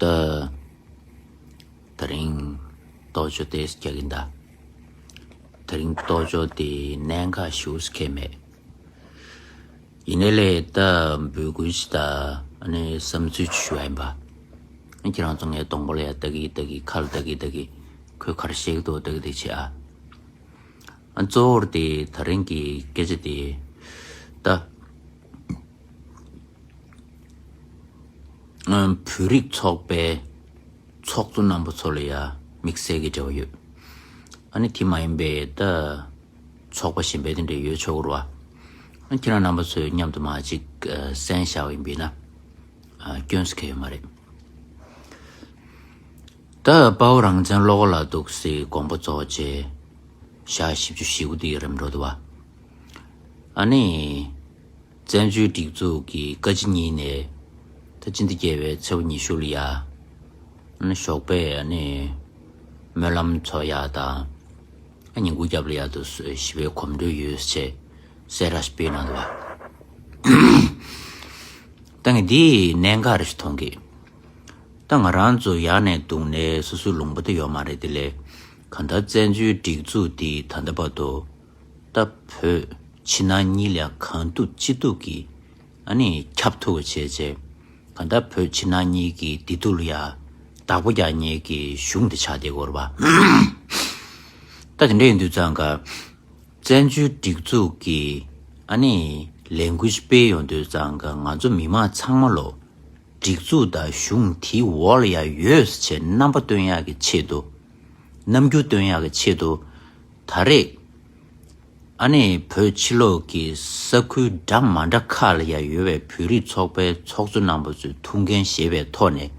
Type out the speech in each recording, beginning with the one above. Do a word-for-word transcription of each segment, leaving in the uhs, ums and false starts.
ད་དེ་རིང་རྟོགས་བརྗོད་དེ་རྒྱག་གིན་གདའ། དེ་རིང་རྟོགས་བརྗོད་དེ་གནད་འགག་ཞེ་པོ་ཅིག་མེད། ཡིན་ནའི་ལས་ད་འབོད་སྐུལ་ཅིག་དང་ཨ་ནི་བསམ་ཚུལ་ཅིག་ཞུ་བ་ཡིན་པ། ཁྱེད་རང་ཚོ་ངའི་གདོང་པ་ལ་ཡ་ལྟ་གི་ལྟ་གི་ཁ་ལ་ལྟ་གི་ལྟ་གི་ཁོས་ག་རེ་བཤད་ཀྱི་འདུག་ལྟ་གི་ལྟ་གི་བྱེད་ཨ། ཨ་གཙོ་བོར་དེ་དེ་རིང་གི་སྐད་ཆ་དེ་ད་ཨ་བོད་རིགས་ཚོགས་པའི་ཚོགས་གཙོ་རྣམ་པ་ཚོ་ལ་ཡ་དམིགས་བསལ་གྱི་འབྲེལ་བ་ཡོད། ཨ་ནི་དེ་མ་ཡིན་པའི་ད་ཚོགས་པ་གཞན་པའི་དེ་འདྲ་ཡོད་ཆོག་གི་རེད་བ། ཨ་ཁྱེད་རང་རྣམ་པ་ཚོས་མཉམ་དུ་མ་གཅིག་གསན་བཞག་པ་ཡིན་པས་ན་ཨ་སྐྱོན་ཟེར་མཁན་ཡོད་མ་རེད། ད་དཔའ་བོ་རང་བཙན་བློ་དགའ་ལགས་འདུག་སེ་དགོངས་པ་རྫོགས་རྗེས་ཞག་བཞི་བཅུ་ཞེ་དགུ་དེ་རིམ་འགྲོ་འདུག་བ། ཨ་ནི་བཙན་བྱོལ་སྒྲིག་འཛུགས་ཀྱི་བཀའ་སྤྱི་གཉིས་ནས་ད་སྤྱི་ཟླ་བརྒྱད་པའི་ཚེས་པ་ཉི་ཤུ་ལ་ཡ་ཨ་ནི་ཞོགས་པའི་ཨ་ནི་སྨོན་ལམ་འཚོགས་ཡག་དང་ཨ་ཉིན་གུང་རྒྱབ་ལ་ཡ་དུ་ཞི་བའི་གོམ་བགྲོད་ཡོད་ཅེས་གསལ་བསྒྲགས་ཤིག་སྤེལ་གནང་འདུག་བ། ད་ངས་འདི་གནད་འགག་རེ་ཞིག་མཐོང་གི། ད་ང་རང་ཚོ་ཡར་ནས་བརྡུངས་ནས་སོ་སོའི་ལུང་པ་དེ་ཡོད་མ་རེད་དེ་ལས་གང་ལྟར་བཙན་བྱོལ་སྒྲིག་འཛུགས་འདི་ད་ལྟ་བར་དུ་ད་བོད་ཕྱི་ནང་གཉིས་ལ་གང་ཐུབ་ཅི་ཐུབ་ཀྱིས་ཨ་ནི་ཁྱབ་ཐུབ་པ་བྱས་རྗེས་གང་ལྟར་བོད་ཕྱི་ནང་གཉིས་ཀྱི་བདེ་སྡུག་ལ་ཡ་བདག་པོ་རྒྱག་མཁན་གྱི་གཞུང་དེ་ཆགས་བསྡད་ཡོད་རེད་བ། ད་དེ་འདྲ་ཡིན་དུས་ཙང་ཀ་བཙན་བྱོལ་སྒྲིག་འཛུགས་ཀྱི་ཨ་ནི་ལས་འགུལ་སྤེལ་ཡོང་དུས་ཙང་ཀ་ང་ཚོ་མི་མང་ཚང་མ་ལོ་སྒྲིག་འཛུགས་དང་གཞུང་དེའི་འོག་ལ་ཡ་ཡོད་ཟེར་བྱས་རྣམ་པ་སྟོན་ཡག་གི་ཆེད་དུ། རྣམ་འགྱུར་སྟོན་ཡག་གི་ཆེད་དུ་ད་རེས་ཨ་ནི་བོད་ཕྱི་ལོགས་ཀྱི་ས་ཁུལ་འདྲ་མ་འདྲ་ཁག་ལ་ཡ་ཡོད་པའི་བོད་རིགས་ཚོགས་པའི་ཚོགས་གཙོ་རྣམ་པ་ཚོས་ཐུགས་འགན་བཞེས་པའི་ཐོག་ནས་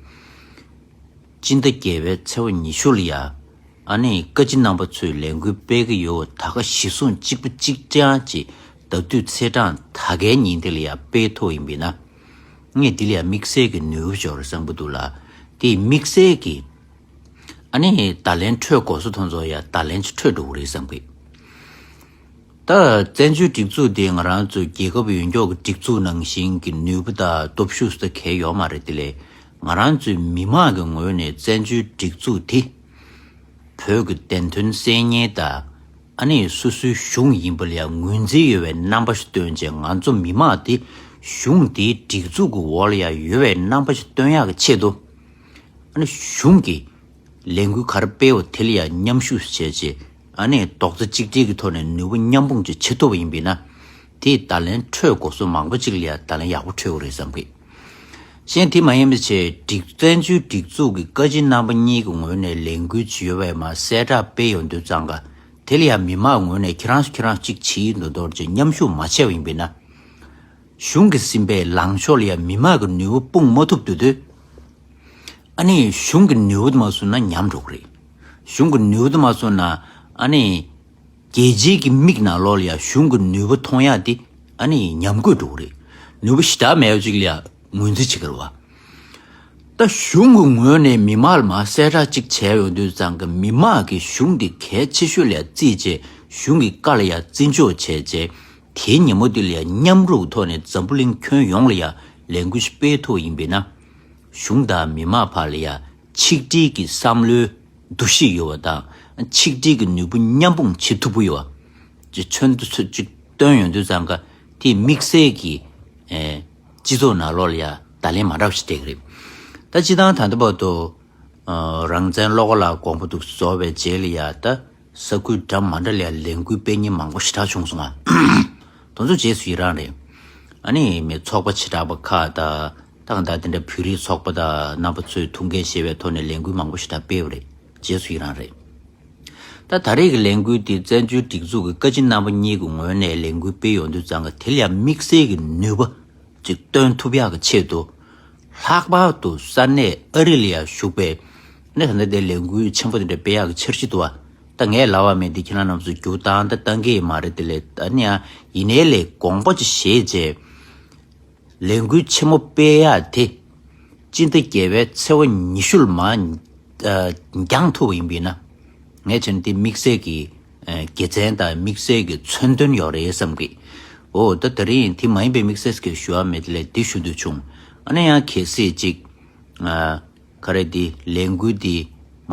སྤྱི་ཟླ་བརྒྱད་པའི་ཚེས་པ་ཉི་ཤུ་ལ་ཡ་ཨ་ནི་བཀའ་སྤྱི་རྣམ་པ་ཚོས་ལས་འགུལ་སྤེལ་གྱི་ཡོད། ད་ག་གཞི་བཟུང་གཅིག་པ་གཅིག་རྐྱང་གཅིག་ཟླ་དུས་ཚེས་གྲངས་ད་གའི་ཉིན་དེ་ལ་ཡ་སྤེལ་ཐུབ་ཡིན་པས་ན་ངས་འདི་ལ་ཡ་དམིགས་བསལ་གྱི་ནུས་པ་འབྱོར་བསམ་གྱི་འདུག་ལ། དེ་དམིགས་བསལ་གྱི་ཨ་ནི་བརྡ་ལན་འཕྲོད་དགོས་ས་མཐོང་ཚོ་ཡ་བརྡ་ལན་ཅིག་འཕྲོད་འགྲོ་གི་རེད་བསམ་གི། ད་བཙན་བྱོལ་སྒྲིག་འཛུགས་དེ་ང་རང་ཚོའི་རྒྱལ་ཁབ་ཡོངས་རྫོགས་ཀྱི་སྒྲིག་འཛུགས་ནང་བཞིན་གྱི་ནུས་པ་དང་སྟོབས་ཤུགས་སུ་གལ་ཡོད་མ་རེད། དེ་ལས་ང་རང་ཚོའི་མི་མང་གི་ངོས་ནས་བཙན་བྱོལ་སྒྲིག་འཛུགས་དེ་བོད་ཀྱི་བདེན་དོན་གསལ་ཉེན་དང་ཨ་ནི་སོ་སོའི་གཞུང་ཡིན་པ་ལ་ཡང་ངོས་འཛིན་ཡོད་པའི་རྣམ་པ་ཞིག་སྟོན་བྱས་ང་ཚོ་མི་མང་དེ་གཞུང་དེའི་སྒྲིག་འཛུགས་ཀྱི་འོག་ལ་ཡང་ཡོད་པའི་རྣམ་པ་ཞིག་སྟོན་ཡག་གི་ཆེད་དུ། ཨ་ནི་གཞུང་གིས་ལས་འགུལ་ག་རེ་སྤེལ་བ་དེ་ལ་ཡང་མཉམ་ཞུགས་བྱས་རྗེས་ཨ་ནི་རྡོག་རྩ་གཅིག་སྒྲིལ་གྱི་ཐོག་ནས་ནུས་པ་མཉམ་སྤུངས་ཅིག་བྱེད་ཐུབ་པ་ཡིན་པས་ན་དེས་བརྡ་ལན་འཕྲོད་དགོས་སོ་མང་པོ་ཅིག་ལ་ཡང་བརྡ་ལན་ཡག་པོ་འཕྲོད་ཀྱི་རེད་བསམ་གི། གཞན་དེ་མ་ཡིན་པ་བྱས་སྒྲིག་བཙན་བྱོལ་སྒྲིག་འཛུགས་ཀྱི་བཀའ་སྤྱི་རྣམ་པ་གཉིས་ཀྱི་ངོས་ནས་ལས་འགུལ་ཅིག་ཡོད་པས་མ་གསལ་བསྒྲགས་སྤེལ་ཡོང་དུས་ཙང་ཀ་དེ་ལ་ཡང་མི་མང་ངོས་ནས་ཁྱེད་རང་ཁྱེད་རང་གཅིག་བྱིས་མདོར་མདོར་ཅིག་མཉམ་ཞུགས་མ་བྱས་པ་ཡིན་པས་ན། གཞུང་གི་སེམས་པའི་ལངས་ཕྱོགས་ལ་ཡང་མི་མང་གི་ནུས་པ་སྤུངས་མ་ཐུབ་དུས་དུས། ཨ་ནི་གཞུང་གི་ནུས་པ་དུ་མ་སོང་ན་ཉམས་འགྲོ་གི་རེད། གཞུང་གི་ནུས་པ་དུ་མ་སོང་ན་ཨ་ནི་རྒྱལ་སྤྱིའི་གི་མིག་ནང་ལོགས་ལ་ཡང་གཞུང་གི་ནུས་པ་མཐོང་ཡག་དེ་ཨ་ནི་ཉམས་རྒུད་འགྲོ་གི་རེད། ནུས་པ་ཞེ་དྲག་མེད་པ་ཅིག་ལ་ཡང་ངོས་འཛིན་བྱེད་ཀྱི་རེད་བ། ད་གཞུང་གི་ངོས་ནས་མི་མང་ལ་མར་གསལ་བསྒྲགས་གཅིག་བྱས་ཡོང་དུས་ཙང་གི་མི་མང་གིས་གཞུང་འདི་གལ་ཆེ་ཤོས་ལ་ཡང་བརྩིས་བྱས་གཞུང་གི་བཀའ་ལ་ཡང་བརྩི་འཇོག་བྱས་རྗེས་དེའི་ཉིན་མོ་འདི་ལ་ཡང་མཉམ་རུབ་ཐོག་ནས་འཛམ་བུ་གླིང་ཁྱོན་ཡོངས་ལ་ཡང་ལས་འགུལ་ཞིག་སྤེལ་ཐུབ་པ་ཡིན་པས་ན། གཞུང་དང་མི་མང་བར་ལ་ཡང་ཆིག་སྒྲིལ་གྱི་བསམ་བློའི་འདུ་ཤེས་ཡོད་པ་དང་ཆིག་སྒྲིལ་གྱི་ནུས་པ་མཉམ་སྤུངས་བྱེད་ཐུབ་ཀྱི་ཡོད་པ། ཅིག་མཚོན་དུ་ཚོད་ཅིག་བཏོན་ཡོང་དུས་ཙང་ཀ་དེ་དམིགས་བསལ་གྱི་ཨེ་སྤྱི་ཚོགས་ནང་ལོགས་ལ་ཡང་བརྡ་ལན་མ་འདྲ་བ་ཞིག་སྤྲད་ཀྱི་རེད། ད་སྤྱི་བཏང་ད་ལྟ་བར་དུ་ཨ་རང་བཙན་བློ་དགའ་ལགས་དགོངས་པ་འདུག་རྫོགས་པའི་རྗེས་ལ་ཡང་ད་ས་ཁུལ་འདྲ་མ་འདྲ་ལ་ཡང་ལས་འགུལ་སྤེལ་མཁན་མང་པོ་ཞེ་དྲག་བྱུང་སོང་ང་། དེ་ཚོ་རྗེས་སུ་ཡི་རང་རེད། ཨ་ནི་མི་ཚོགས་པ་བྱེ་བྲག་པ་ཁག་དང་ད་གང་ལྟར་དེ་འདྲ་བོད་རིགས་ཚོགས་པ་དང་རྣམ་པ་ཚོས་ཐུགས་འགན་བཞེས་པའི་ཐོག་ནས་ལས་འགུལ་མང་པོ་ཞེ་དྲག་སྤེལ་བ་རེད། རྗེས་སུ་ཡི་རང་རེད། ད་ད་རེས་ཀྱི་ལས་འགུལ་འདི་བཙན་བྱོལ་སྒྲིག་འཛུགས་ཀྱི་བཀའ་སྤྱི་རྣམ་པ་གཉིས་ཀྱི་ངོས་ནས་ལས་འགུལ་སྤེལ་ཡོང་དུས་ཙང་ཀ་དེ་ལ་ཡང་དམིགས་བསལ་གྱི་ནུས་པ་ཅིག་སྟོན་ཐུབ་ཡག་གི་ཆེད་དུ། ལྷག་པར་དུ་ས་གནས་ཨ་རི་ལ་ཡང་བཞུགས་པའི་གནས་ད་ལྟ་དེ་ལས་འགུལ་ཆེན་པོ་དེ་འདྲ་སྤེལ་ཡག་གི་འཆར་གཞི་འདུག་བ། ད་ངས་ལབ་པ་མེད་དེ་ཁྱེད་རང་རྣམ་ཚོས་རྒྱུགས་བཏང་ད་བཏང་གི་ཡོད་མ་རེད། དེ་ལས་ད་ནི་ཡང་ཡིན་ནའི་ལས་དགོངས་པ་ཅིག་བཞེས་རྗེས། ལས་འགུལ་ཆེན་མོ་སྤེལ་ཡག་དེ་སྤྱི་ཟླ་བརྒྱད་པའི་ཚེས་པ་ཉི་ཤུ་ལ་མར་ཨ་འགྱངས་ཐུབ་པ་ཡིན་པས་ན། ངས་བྱས་ན་དེ་དམིགས་བསལ་གྱི་ཨ་དགེ་མཚན་དང་དམིགས་བསལ་གྱི་མཚོན་དོན་ཡོད་རེད་བསམ་གི། འོ་ད་དེ་རིང་དེ་མ་ཡིན་པའི་དམིགས་བསལ་གྱི་ཞུ་བ་མེད་དེ་ལས་དེ་ཞུ་འདོད་བྱུང་། ཨ་ནི་ཡང་གལ་སྲིད་ཅིག་ཨ་ ག་རེ་དེ་ལས་འགུལ་དེ་མ་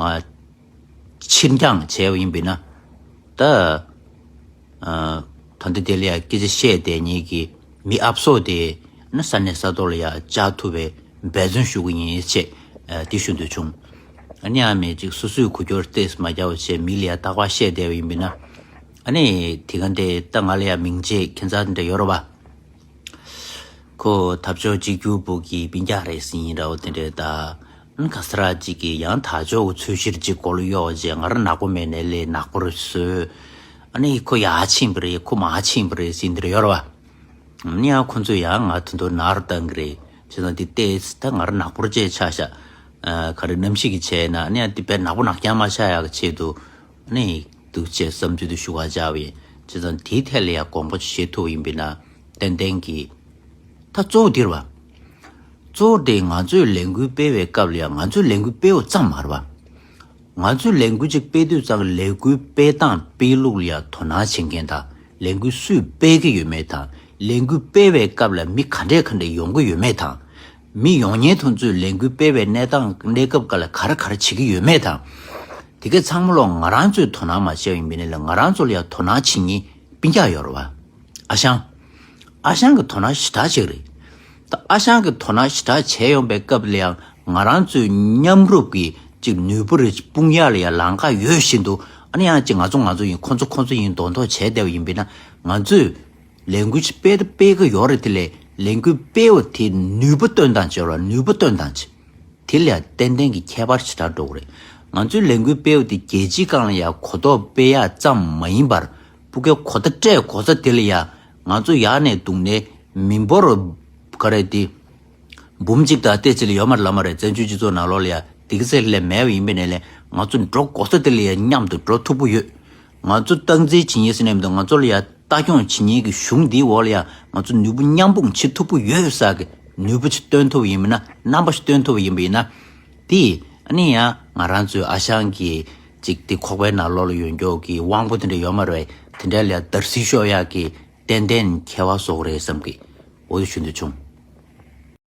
ཕྱིར་འགྱངས་བྱས་པ་ཡིན་པས་ན། ད་ཨ་ད་ལྟ་དེ་ལ་ཡང་སྐད་ཆ་བཤད་བསྡད་མཁན་གྱི་མི་ཨབ་སོ་དེ་ནི་ས་གནས་ས་ཐོག་ལ་ཡང་བཅར་ཐུབ་པའི་འབད་བརྩོན་ཞུ་གི་ཡིན་ཅེས་ཨ་དེ་ཞུ་འདོད་བྱུང་། ཨ་ནི་ཨ་མས་ཅིག་སོ་སོའི་འགུལ་སྐྱོད་ཏོག་ཙམ་མ་རྒྱག་པ་བྱས་མི་ལ་ཡང་རྟག་པར་བཤད་བསྡད་པ་ཡིན་པས་ན། ཨ་ནི་དེ་ག་འདྲ་ད་ང་ལ་ཡང་མིང་ཆད་ཁྱད་མཚར་འདྲ་ཡོད་རེད་པ། ཁོ་འཐབ་ཕྱོགས་གཅིག་གྱུར་པོ་གི་སྤུན་ཀྱག་རེད་ཟེར་ཡིན་འདྲ་བོ་དེ་འདྲས་ད། ཨ་ག་ས་ར་གཅིག་གིས་ཡང་དར་ལྕོག་གི་ཚོས་གཞིར་གཅིག་མགོ་ལ་གཡོགས་རྗེས་ང་རང་ནག་པོ་མེད་ནའི་ལས་ནག་པོ་རེད་བཟོས། ཨ་ནི་ཁོ་ཡར་ཕྱིན་པ་རེད་ཁོ་མར་ཕྱིན་པ་རེད་ཟེར་འདིར་ཡོད་རེད་བ། ཨ་ནི་ཡང་ཁོ་ཚོས་ཡང་ང་དོན་དུ་ནར་བཏང་གི་རེད། བྱས་ཙང་འདི་ལྟས་ད་ང་རང་ནག་པོར་བཅས་ཆགས་ཤག་ཨ་ག་རེ་རྣམ་ཤེས་ཀྱི་བྱས་ན་ཨ་ནི་ཡང་འདི་བས་ནག་པོ་ནག་རྐྱང་མ་ཆགས་ཡག་གི་ཆེད་དུ། ཨ་ནི་འདུག་ཅེས་བསམ་ཚུལ་དུ་ཞུ་ག་བྱ་བ་ཡིན། བྱས་ཙང་དེའི་ཐད་ལ་ཡང་དགོངས་པ་བཞེས་ཐུབ་པ་ཡིན་པས་ན་ཏན་ཏན་གྱིས། ད་གཙོ་བོ་འདིར་བ། གཙོ་བོ་དེ་ང་ཚོས་ལས་འགུལ་སྤེལ་བའི་སྐབས་ལ་ཡང་ང་ཚོས་ལས་འགུལ་སྤེལ་བ་ཙམ་མ་རེད་བ། ང་ཚོས་ལས་འགུལ་ཅིག་སྤེལ་དུས་ཙང་ལས་འགུལ་སྤེལ་སྟངས་སྤེལ་ལུགས་ལ་ཡང་དོ་སྣང་བྱེད་མཁན་དང་ལས་འགུལ་སུས་སྤེལ་གྱི་ཡོད་མེད་དང་ལས་འགུལ་སྤེལ་བའི་སྐབས་ལ་མི་ག་འདྲས་ག་འདྲས་ཡོང་གི་ཡོད་མེད་དང་། མི་ཡོང་མཁན་དེ་ཚོས་ལས་འགུལ་སྤེལ་བའི་གནས་སྟངས་གནས་སྐབས་སྐབས་ལ་ག་རེ་ག་རེ་བྱེད་ཀྱི་ཡོད་མེད་དང་། དེ་གའི་ཚང་མ་ལོག་ང་རང་ཚོས་དོ་སྣང་མ་བྱས་པ་ཡིན་པས་ན་ལས་ང་རང་ཚོ་ལ་ཡང་དོ་སྣང་བྱེད་མཁན་སྤུན་ཀྱག་ཡོད་རེད་བ། ཨ་ཞང་། ཨ་ཞང་གི་དོ་སྣང་ཞེ་དྲག་བྱེད་ཀྱི་རེད། ད་ཨ་ཞང་གི་དོ་སྣང་ཞེ་དྲག་བྱས་ཡོང་པའི་སྐབས་ལ་ཡང་ང་རང་ཚོའི་མཉམ་རུབ་ཀྱི་ཅིག་ནུས་པ་རེ་སྤུངས་ཡག་ལ་ཡང་ལམ་ཁ་ཡོད་བཞིན་དུ་ཨ་ནི་ཡང་ཅིག་ང་ཚོ་ང་ཚོ་ཡིན་ཁོ་ཚོ་ཁོ་ཚོ་ཡིན་མདོག་མདོག་བྱས་བསྡད་པ་ཡིན་པས་ན་ང་ཚོས་ལས་འགུལ་ཅིག་སྤེལ་ད་སྤེལ་གི་ཡོད་རེད། དེ་ལས་ལས་འགུལ་སྤེལ་བ་དེ་ནུས་པ་སྟོན་སྟངས་བྱས་ར་ནུས་པ་སྟོན་སྟངས་བྱས། དེ་ལ་ཡང་ཏན་ཏན་གྱི་ཁྱད་པར་ཞེ་དྲག་འགྲོ་གི་རེད། ང་ཚོའི་ལས་འགུལ་སྤེལ་བ་དེ་རྒྱལ་སྤྱིའི་སྒང་ལ་ཡང་གོ་རྟོགས་སྤེལ་ཡག་ཙམ་མ་ཡིན་པར་སྤུ་གའི་གོ་བརྡ་སྤྲད་གོ་ས་དེ་ལ་ཡང་ང་ཚོ་ཡག་ནས་འདུག་ནས་མི་འབོར་ག་རེ་དེ་འབུམ་གཅིག་དང་ཏོག་ཙམ་ལ་ཡོད་མ་རེད་ལབ་མ་རེད། བཙན་བྱོལ་སྤྱི་ཚོགས་ནང་ལོགས་ལ་ཡང་དེ་ག་ཚད་ལས་མེད་པ་ཡིན་པའི་ནས་ལས་ང་ཚོ་འགྲོ་གོ་ས་དེ་ལ་ཡང་མཉམ་དུ་འགྲོ་ཐུབ་པོ་ཡོད། ང་ཚོ་སྟངས་འཛིན་བྱེད་མཁན་ཟེར་ནས་མི་འདུག་ང་ཚོ་ལ་ཡང་ལྟ་སྐྱོང་བྱེད་མཁན་གྱི་གཞུང་འདིའི་འོག་ལ་ཡང་ང་ཚོ་ནུས་པ་མཉམ་སྤུངས་བྱེད་ཐུབ་པོ་ཡོད་ས་གི་ནུས་པ་ཅིག་སྟོན་ཐུབ་པ་ཡིན་པ་ན་རྣམ་པ་ཞིག་སྟོན་ཐུབ་པ་ཡིན་པ་ཡིན་ན། དེ་ཨ་ནི་ཡང་ང་རང་ཚོའི་ཨ་ཞང་གི་ཅིག་དེ་ཁོག་པའི་ནང་ལོགས་ལ་ཡོད་མགྱོགས་ཀྱི་དབང་པོ་དེ་འདྲ་ཡོད་མ་རེད། དེ་འདྲ་ལ་ཡང་བརྡར་ཤ་ཤོར་ཡག་གི་ཏན་ཏན་ཁྱད་པར་བཟོ་གི་རེད་བསམ་གི་འོ་དེ་ཞུ་འདོད་བྱུང་།